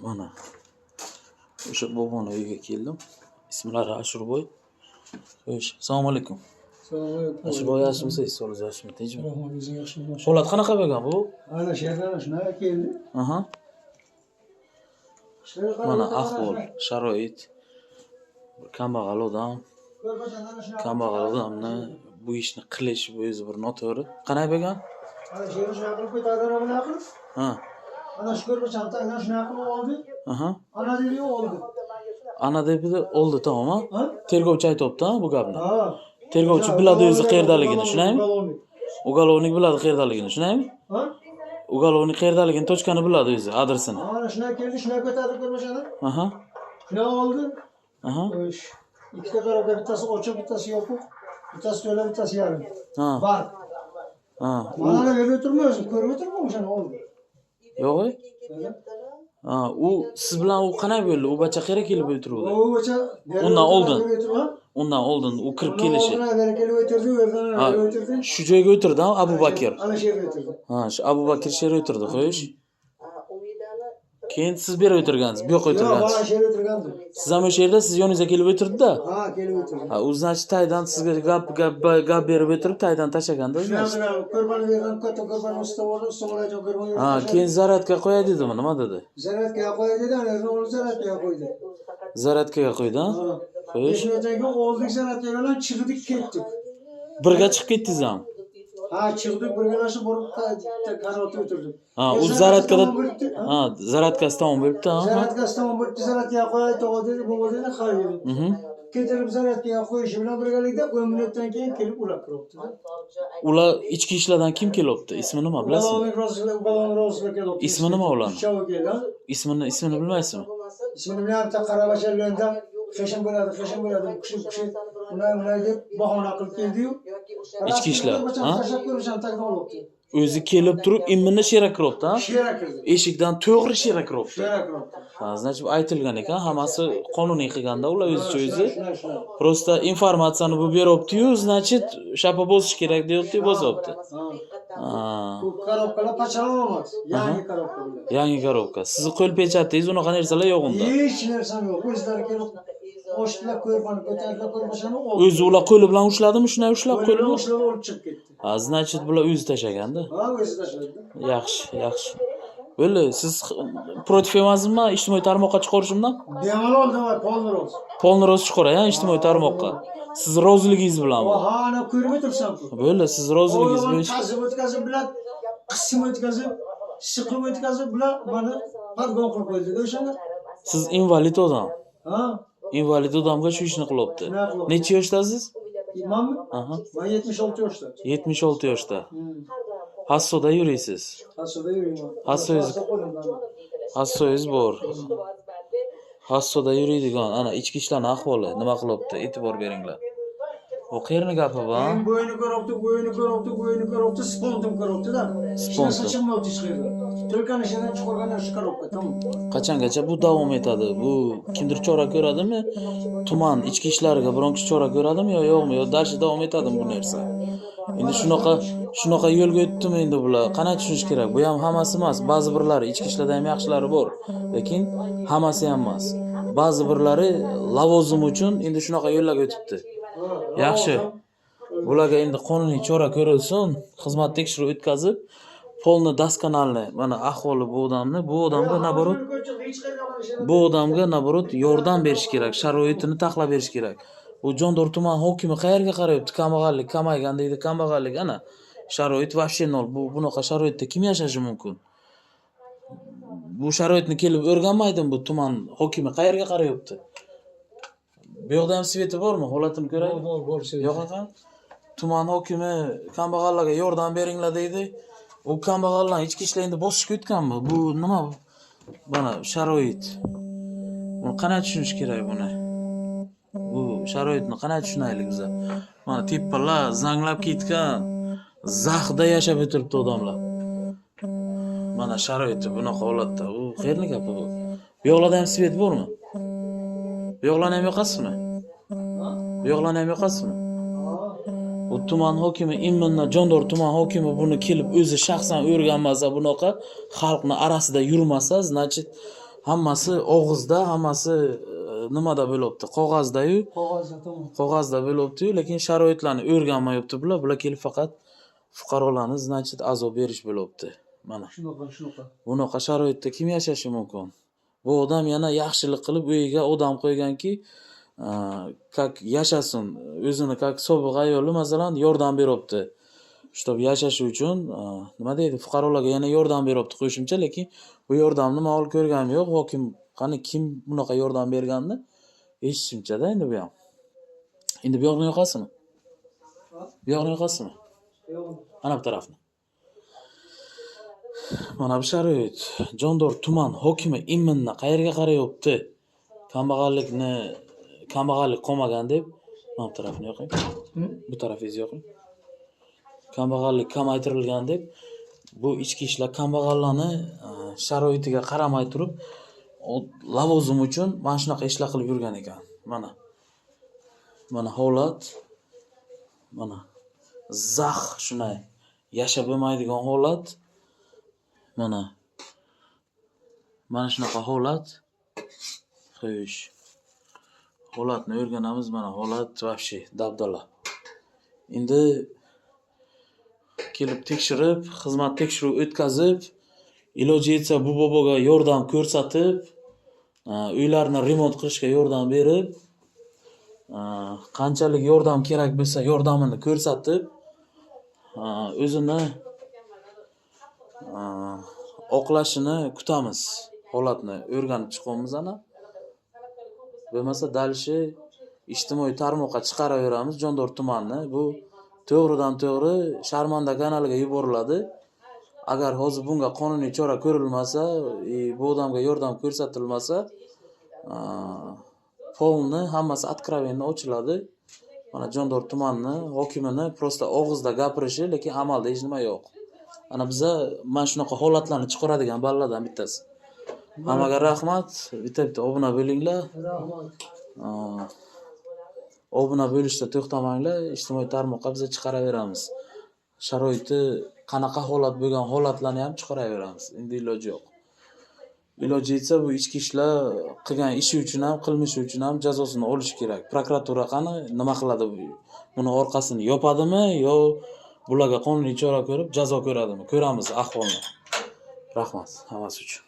Mana o'sha boboni uyiga keldim. Ismlari Ashurboy. Xo'sh, assalomu alaykum. Assalomu alaykum. Ashurboy, yaxshimisiz? Sog'ligingiz yaxshimi? Tinchmi? Rahmat, o'zing yaxshimi? Holat qanaqa bo'lgan bu? Ana shu yerdan shunaqa keldi. Aha. Mana ahvol, sharoit. Bir kambag'al odam, kambag'al odamni bu ishni qilish bu o'zi bir noto'g'ri. Qanday bo'lgan? Ana shu yerni shunaqa qilib ko'tardi, ana bunaqa qilib. Ha. Ana shu ko'rpachani tagidan shunaqa qilib oldi. Aha. Ana dedi, oldi. Ana deb oldi, tamom, ha? Ha? Tergovchi aytyapti, ha, bu gapni. Ha. Tergovchi biladi o'zi qayerdaligini, shundaymi? Уголовник. Уголовник biladi qayerdaligini, shundaymi? Ha? Уголовник qayerdaligini, точка ni biladi o'zi, adresini. Ana shunaqa keldi, shunaqa ko'tardi ko'rpachani. Aha. Shunaqa oldi. Aha. Xo'sh. Ikkita коробка, bittasi ochiq, bittasi yopiq. Bittasi to'la, bittasi yarim. Ha. Bor. Ha. Mana ana yerda o'tirma, o'zim ko'rib o'tirma, o'shani oldi. Yo'q. Ha, u siz bilan u qanday bo'ldi? U bacha qayerga kelib o'tiruvdi? U o'sha Undan oldin. O'tirma. Undan oldin u kirib kelishi. Undan oldin beri kelib o'tirdi, u yerdan Ha. beri o'tirdi. Shu joyga o'tirdi, ha, Abu Bakr. Ana shu yerga o'tirdi. Ha, shu Abu Bakr shu yerga o'tirdi, xo'sh. Keyin siz bu yerga o'tirgansiz, bu yoqqa Yo'q, o'tirgansiz. mana shu yerga o'tirgandi. Siz ham o'sha yerda, siz yoningizga kelib o'tirdi-da. Ha, kelib o'tirdi. Ha, u значит taydan sizga gap gap gap berib o'tirib taydan tashlaganda, Shunaqa значит. shunaqa ko'rpani bu yerdan katta ko'rpani ustida bo'ldi, ustida bo'ladigan ko'rpani Ha, keyin zaryadka qo'yay dedimi, nima dedi? Zaryadkaga qo'yay dedi, ana yerdan olib zaryadkaga qo'ydi. Zaryadkaga qo'ydi, ha? Ha. Xo'sh. 5 minutdan keyin oldik zaryadka bilan chiqdik, ketdik. Birga chiqib ketdingiz ham. Ha, chiqdik, birgalashib borib karavotga o'tirdik. Ha, u Zaryadka zaryadkada tamom bo'libdi. Ha? Ha, zaryadkasi tamom bo'libdi, ha? Zaryadkasi tamom bo'libdi, zaryadkaga qo'yay, tog'a dedi, bobo dedi, ha dedi. Ketirib zaryadkaga qo'yishi bilan birgalikda 10 minutdan keyin kelib ular kiribdi. Ular ichki ishlardan kim kelyapti? Ismi nima, bilasizmi? Uголовник розыск, уголовный розыск kelyapti. Ismi nima ularni? Uchovi keldi. Ismini bilmaysizmi? Ismini bilan bitta qaravacha lo'nda xeshim bo'ladi, xeshim bo'ladi, kishi kishi unday unday deb bahona qilib keldi-yu. Ichki ishlar, ha? Tashlab ko'risham tagdan olibdi. O'zi kelib turib, именно shu yerga kiryapti, ha? Shu yerga kirdi. Eshikdan to'g'ri shu yerga kiryapti. Shu yerga kiryapti. Ha, значит aytilgan ekan, hammasi qonuniy qilganda ular o'zicha o'zi. Shunday, shunday. Просто informatsiyani bu beryapti-yu, значит, shapa bosish kerak deyapti-yu, bosyapti. Ha. Ha. Bu коробка lar pachalon emas, yangi коробка bular. Yangi коробка. Sizni qo'l печать ingiz, unaqa narsalar yo'q unda. Hech narsam yo'q. O'zlari kelib ochdilar, ko'rpani ko'tardilar, ko'rpachani oldi. O'zi ular qo'li bilan ushladimi? Shunday ushlab Qo'li qo'li bilan bilan. ushlab olib chiqib ketdi. Ha, значит bular o'zi tashlaganda. Ha, o'zi tashladi. Yaxshi, yaxshi. Bo'ldi, siz против emansizmi ijtimoiy tarmoqqa chiqarishimdan? Bemalol, давай, полный рост. Полный рост chiqaray, ha, ijtimoiy tarmoqqa. Siz roziligingiz bilan bu. Ha, ana ko'rib o'tiribsan-ku. Bo'ldi, siz roziligingiz O'g'lim bo'yicha qazib o'tkazib bilan, qisib o'tkazib, siqib o'tkazib bilan mani подгон qilib qo'ydi o'shanda. Siz invalid odam. Ha? Invalid odamga shu ishni qilyapti. Shunaqa qilyapti. Necha yoshdasiz? Manmi? Aha. Man 76 yoshda. 76 yoshda. Hassoda yuriysiz. Hassoda yuriyman. Hassoyingiz- Hassa qo'limdan. Hassoyingiz bor. Hassoda yuriydigan ana ichki ishlarning ahvoli nima qilyapti? E'tibor beringlar. Bu qayerni gapi bu? Ha? Keyin bo'yini ko'ryapti, bo'yini ko'ryapti, bo'yini ko'ryapti, spontum ko'ryapti-da. Hech narsa Spontum. chiqmayapti hech qayerda. Только ishidan chiqargan shu коробка, tamom. Qachongacha bu davom etadi? Bu kimdir chora ko'radimi? Tuman ichki ishlariga biron kishi chora ko'radimi yo yo'qmi? Yo дальше davom etadimi bu narsa? Endi shunaqa yo'lga o'tdimi endi bular? Qanday tushunish kerak? Bu ham hammasi emas. Ba'zi birlari ichki ishlarda ham yaxshilari bor, lekin hammasi ham emas. Ba'zi birlari lavozim uchun endi shunaqa yo'llarga o'tibdi. Yaxshi. Bularga endi qonuniy chora ko'rilsin, xizmat tekshiruv o'tkazib, полный доскональный mana ahvoli bu odamni, bu odamga наоборот bu odamga наоборот yordam berish kerak, sharoitini taxlab berish kerak. Bu Jondor tuman hokimi qayerga qarayapti? Kambag'allik kamaygan deydi, kambag'allik ana sharoit вообще nol. Bu bunaqa sharoitda kim yashashi mumkin? Bu sharoitni kelib o'rganmaydimi bu tuman hokimi qayerga qarayapti? Bu yoqda ham свет i bormi? Holatini ko'raylik. Bor, bor, Yo'q ekan. Tuman hokimi kambag'allarga yordam beringlar deydi. U kambag'allarni ichki ishlar endi bosishga o'tganmi? Bu nima? Mana sharoit. Buni qanday tushunish kerak buni? Bu sharoitni qanday tushunaylik biza? Mana tepalar zanglab ketgan. Zaxda yashab o'tiribdi odamlar. Mana sharoiti bunaqa holatda. U qayerni gapi bu? Bu yoqlarda ham свет bormi? Bu yoqlarni ham yoqasizmi? Bu yoqlarni ham yoqasizmi? Bu tuman hokimi, именно Jondor tuman hokimi buni kelib o'zi shaxsan o'rganmasa, bunaqa xalqni arasida yurmasa, значит, Hammasi og'izda, hammasi nimada bo'lyapti? Qog'ozda-yu. Qog'ozda, tamom. Qog'ozda bo'lyapti-yu, lekin sharoitlarni o'rganmayapti bular. Bular kelib faqat fuqarolarni, значит, azob berish bo'lyapti. Mana. Shunaqa, shunaqa. Bunaqa sharoitda kim yashashi mumkin? Bu odam yana yaxshilik qilib uyiga odam qo'yganki, как yashasin, o'zini как sobiq ayoli, masalan, yordam beryapti. Чтоб yashashi uchun, nima deydi, fuqarolarga yana yordam beryapti qo'shimcha, lekin bu yordamni man hali ko'rganim yo'q. Hokim qani, kim bunaqa yordam berganini eshitishimcha-da endi bu ham. Endi bu yoqni yoqasizmi? Bu yoqni yoqasizmi? Yo'q. Ana bu tarafni. Mana bu sharoit. Jondor tuman hokimi именно qayerga qarayapti? Kambag'allikni, kambag'allik qolmagan deb. Mana bu tarafni yoqing. Bu tarafingizni yoqing. Kambag'allik kamaytirilgan deb, bu ichki ishlar kambag'allarni sharoitiga qaramay turib, lavozim uchun mana shunaqa ishlar qilib yurgan ekan. Mana. Mana holat. Mana. Zax shunday yashab bo'lmaydigan holat. Mana. Mana shunaqa holat. Xo'sh. Holatni o'rganamiz, mana holat вообще dabdala. Endi kelib tekshirib, xizmat tekshiruv o'tkazib, iloji yetsa bu boboga yordam ko'rsatib, uylarni remont qilishga yordam berib, qanchalik yordam kerak bo'lsa yordamini ko'rsatib, o'zini oqlashini kutamiz. Holatni o'rganib chiqyapmiz ana. Bo'lmasa дальше ijtimoiy tarmoqqa chiqaraveramiz Jondor tumanini. Bu to'g'ridan to'g'ri Sharmanda kanaliga yuboriladi. Agar hozir bunga qonuniy chora ko'rilmasa, bu odamga yordam ko'rsatilmasa, polni hammasi откровенно ochiladi. Mana Jondor tumanini hokimini просто og'izda gapirishi, lekin amalda hech nima yo'q. Ana biza mana shunaqa holatlarni chiqaradigan bolalardan bittasi. Hammaga rahmat. Bitta-bitta obuna bo'linglar. Rahmat. Obuna bo'lishda to'xtamanglar. Ijtimoiy tarmoqqa biza chiqaraveramiz. Sharoiti qanaqa holat bo'lgan holatlarni ham chiqaraveramiz. Endi iloji yo'q. Iloji yetsa bu ichki ishlar qilgan ishi uchun ham, qilmishi uchun ham jazosini olishi kerak. Prokuratura qani, nima qiladi bu? Buni orqasini yopadimi yo bularga qonuniy chora ko'rib jazo ko'radimi? Ko'ramiz ahvolni. Rahmat hammasi uchun.